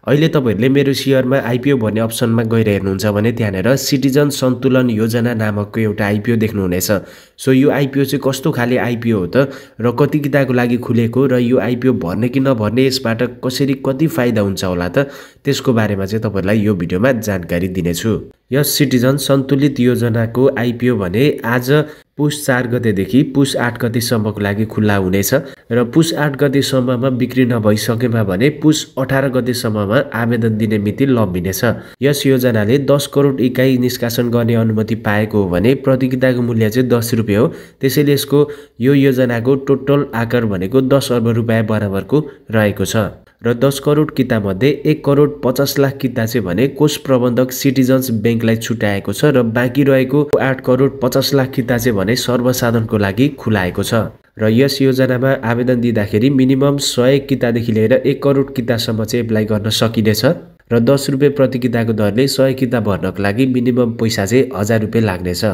अहिले तपाईहरुले मेरो शेयरमा आईपीओ भन्ने अप्सनमा गएर हेर्नुहुन्छ भने त्यहाँनेर सिटिजन सन्तुलन योजना नामकको एउटा आईपीओ देख्नुहुनेछ। सो यो आईपीओ चाहिँ कस्तो खाले आईपीओ हो त र कति किताको लागि खुलेको र यो आईपीओ भर्ने कि नभर्ने यसबाट कसरी कति फाइदा हुन्छ होला त त्यसको बारेमा चाहिँ तपाईहरुलाई यो भिडियोमा जानकारी दिनेछु। यस सिटिजन सन्तुलित योजनाको आईपीओ भने आज पुस 4 गतेदेखि पुस 8 गतेसम्मको लागि खुल्ला हुनेछ र पुस 8 गतेसम्ममा बिक्री नभइसकेमा भने पुस 18 गतेसम्ममा आवेदन दिने मिति लम्बिनेछ। यस योजनाले 10 करोड इकाई निष्कासन गर्ने अनुमति पाएको हो भने प्रति किताको मूल्य चाहिँ 10 रुपैयाँ हो। त्यसैले यसको यो योजनाको टोटल आकार भनेको 10 अर्ब रुपैयाँ बराबरको रहेको छ र 10 करोड किता मध्ये 1 करोड 50 लाख किता चाहिँ भने कोष प्रबन्धक सिटिजन्स बैंकलाई छुट्याएको छ र बाँकी रहेको 8 करोड 50 लाख किता चाहिँ भने सर्वसाधारणको लागि खुलाएको छ र यस योजनामा आवेदन दिँदाखेरि मिनिमम 100 कितादेखि लिएर 1 करोड कितासम्म चाहिँ एप्लाई गर्न सकिनेछ र 10 रुपैयाँ प्रति किताको दरले 100 किता भर्नको लागि मिनिमम पैसा चाहिँ 1000 रुपैयाँ लाग्नेछ।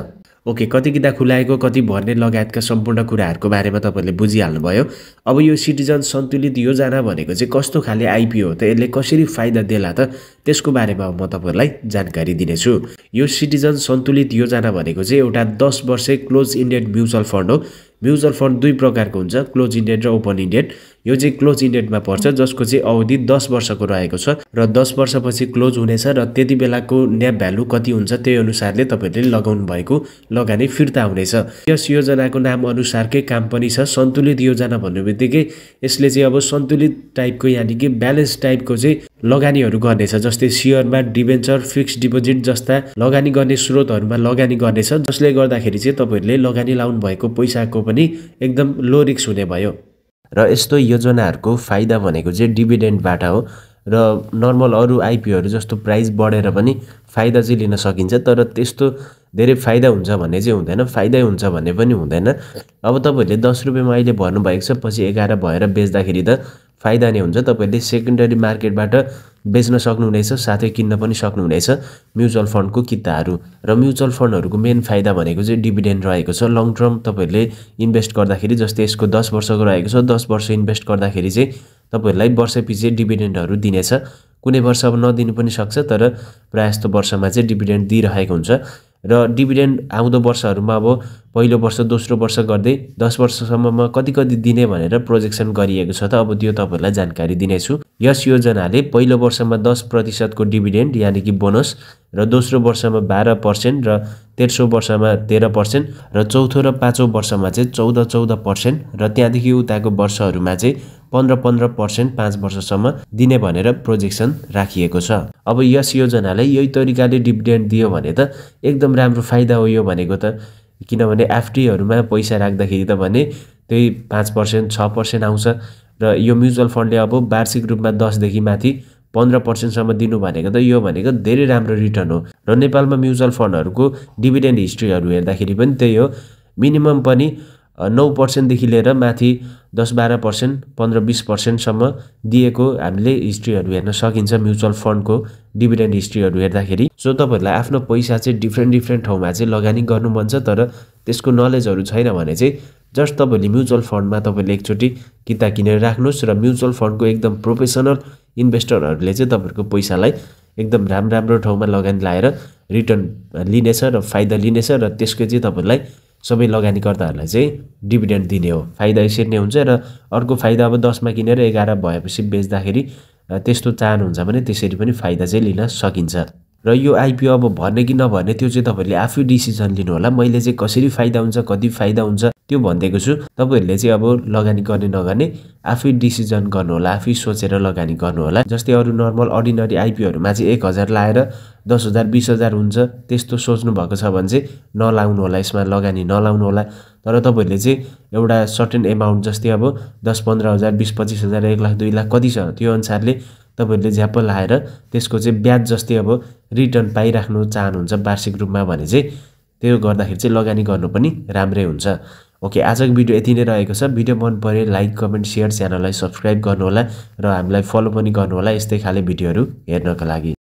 ओके, कति किता खुलाएको कति भर्ने लगायतका सम्पूर्ण कुराहरुको बारेमा तपाईहरुले बुझिहाल्नु भयो। अब यो सिटिजन सन्तुलित योजना भनेको चाहिँ कस्तो खाले आईपीओ हो त, यसले कसरी फाइदा देला त त्यसको बारेमा म तपाईहरुलाई जानकारी दिनेछु। यो सिटिजन सन्तुलित योजना भनेको चाहिँ एउटा 10 वर्षे क्लोज इन्डेड म्युचुअल फन्ड हो। म्युचुअल फन्ड दुई प्रकारको हुन्छ, क्लोज इन्डेड र ओपन इन्डेड। यो चाहिँ क्लोज इन्डेडमा पर्छ जसको चाहिँ अवधि 10 वर्षको रहेको छ र 10 वर्षपछि क्लोज हुनेछ र त्यति बेलाको न्याप भ्यालु कति हुन्छ त्यही अनुसारले तपाईहरुले लगाउनु भएको लगानी फिर्ता हुनेछ। यस योजनाको नाम अनुसारकै काम पनि छ। सन्तुलित योजना भन्नुबित्तिकै यसले चाहिँ अब सन्तुलित टाइपको यानी कि ब्यालेन्स टाइपको चाहिँ लगानीहरु गर्नेछ, जस्तै शेयरमा डिबेन्चर फिक्स्ड डिपोजिट जस्ता लगानी गर्ने स्रोतहरुमा लगानी गर्नेछ, जसले गर्दाखेरि चाहिँ तपाईहरुले लगानी लाउनु भएको पैसाको पनि एकदम लो रिस्क हुने भयो। र यस्तो योजनाहरुको फाइदा भनेको चाहिँ डिभिडेन्डबाट हो र नर्मल अरु आईपीओहरु जस्तो प्राइस बढेर पनि फाइदा चाहिँ लिन सकिन्छ, तर त्यस्तो धेरै फाइदा हुन्छ भन्ने चाहिँ हुँदैन, फाइदै हुन्छ भन्ने पनि हुँदैन। अब तपाईहरुले 10 रुपैयाँमा अहिले भर्नु भएको छ, पछि 11 भएर बेच्दाखेरि त फाइदा नै हुन्छ। तपाईहरुले सेकेन्डरी मार्केटबाट बेच्न सक्नुहुनेछ, साथै किन्न पनि सक्नुहुनेछ म्युचुअल फन्डको किताहरु। र म्युचुअल फन्डहरुको मेन फाइदा भनेको चाहिँ डिभिडेन्ड रहेको छ। लङ टर्म तपाईहरुले इन्भेस्ट गर्दाखेरि जस्तै यसको 10 वर्षको रहेको छ, 10 वर्ष इन्भेस्ट गर्दाखेरि चाहिँ तपाईहरुलाई वर्षपछि डिभिडेन्डहरु दिनेछ। कुनै वर्ष अब नदिनु पनि सक्छ, तर प्राय जस्तो वर्षमा चाहिँ डिभिडेन्ड दिइरहेको हुन्छ र डिभिडेन्ड आउँदो वर्षहरुमा अब पहिलो वर्ष दोस्रो वर्ष गर्दै 10 वर्षसम्ममा कति कति दिने भनेर प्रोजेक्सन गरिएको छ त अब त्यो तपाईहरुलाई जानकारी दिनेछु। यस योजनाले पहिलो वर्षमा 10% को डिभिडेन्ड यानी कि बोनस र दोस्रो वर्षमा 12% र तेस्रो वर्षमा 13% र चौथो र पाँचौं वर्षमा चाहिँ 14% र त्यहाँदेखि उताको वर्षहरुमा चाहिँ 15% 5 वर्षसम्म दिने भनेर प्रोजेक्सन राखिएको छ। अब यस योजनाले यही तरिकाले डिभिडेन्ड दियो भने त एकदम राम्रो फाइदा हो यो भनेको त, किनभने एफडीहरुमा पैसा राख्दाखेरि त भने त्यही 5% 6% आउँछ र यो म्युचुअल फन्डले अब वार्षिक रूपमा 10 देखि माथि 15% सम्म दिनु भनेको त यो भनेको धेरै राम्रो रिटर्न हो। र नेपालमा म्युचुअल फन्डहरुको डिभिडेन्ड हिस्ट्रीहरु हेर्दाखेरि पनि त्यही हो, मिनिमम पनि 9% देखि लिएर माथि 10-12% 15-20% सम्म दिएको हामीले हिस्ट्रीहरु हेर्न सकिन्छ म्युचुअल फन्डको डिभिडेन्ड हिस्ट्रीहरु हेर्दाखेरि। सो तपाईहरुलाई आफ्नो पैसा चाहिँ डिफ्रेन्ट ठाउँमा चाहिँ लगानी गर्नु मन छ तर त्यसको नलेजहरु छैन भने चाहिँ जस्ट तपाईहरुले म्युचुअल फन्डमा तपाईहरुले एकचोटी किता किनेर राख्नुस् र म्युचुअल फन्डको एकदम प्रोफेसनल इन्भेस्टरहरुले चाहिँ तपाईहरुको पैसालाई एकदम राम्रो ठाउँमा लगानी लाएर रिटर्न लिनेछ र फाइदा लिनेछ र त्यसको चाहिँ तपाईहरुलाई सबै लगानीकर्ताहरुलाई चाहिँ डिभिडेन्ड दिने हो। फाइदा यसरी नै हुन्छ र अर्को फाइदा अब 10 मा किनेर 11 भएपछि बेच्दाखेरि त्यस्तो चाहनुहुन्छ भने त्यसरी पनि फाइदा चाहिँ लिन सकिन्छ। र यो आईपीओ अब भर्ने कि नभर्ने त्यो चाहिँ तपाईहरुले आफै डिसिजन लिनु होला। मैले चाहिँ कसरी फाइदा हुन्छ कति फाइदा हुन्छ त्यो भन्दैको छु, तपाईहरुले चाहिँ अब लगानी गर्ने नगर्ने आफै डिसिजन गर्नु होला, आफै सोचेर लगानी गर्नु होला। जस्तै अरु नर्मल अर्डिनरी आईपीओहरुमा चाहिँ 1000 लाएर 10000 20000 हुन्छ त्यस्तो सोच्नु भएको छ भने चाहिँ नलाउनु होला, यसमा लगानी नलाउनु होला। तर तपाईहरुले चाहिँ एउटा सर्टेन अमाउन्ट जस्तै अब 10-15 हजार 20-25 हजार 1 लाख 2 लाख कति छ त्यो अनुसारले तपाईहरुले झ्याप लाएर त्यसको चाहिँ ब्याज जस्तै अब रिटर्न पाइराख्नु चाहनुहुन्छ वार्षिक रूपमा भने चाहिँ त्यो गर्दाखेरि चाहिँ लगानी गर्नु पनि राम्रै हुन्छ। ओके, आजको भिडियो यति नै रहेको छ। भिडियो मन परे लाइक कमेन्ट शेयर च्यानललाई सब्स्क्राइब गर्नु होला र हामीलाई फलो पनि गर्नु होला यस्तै खाले भिडियोहरु हेर्नका लागि।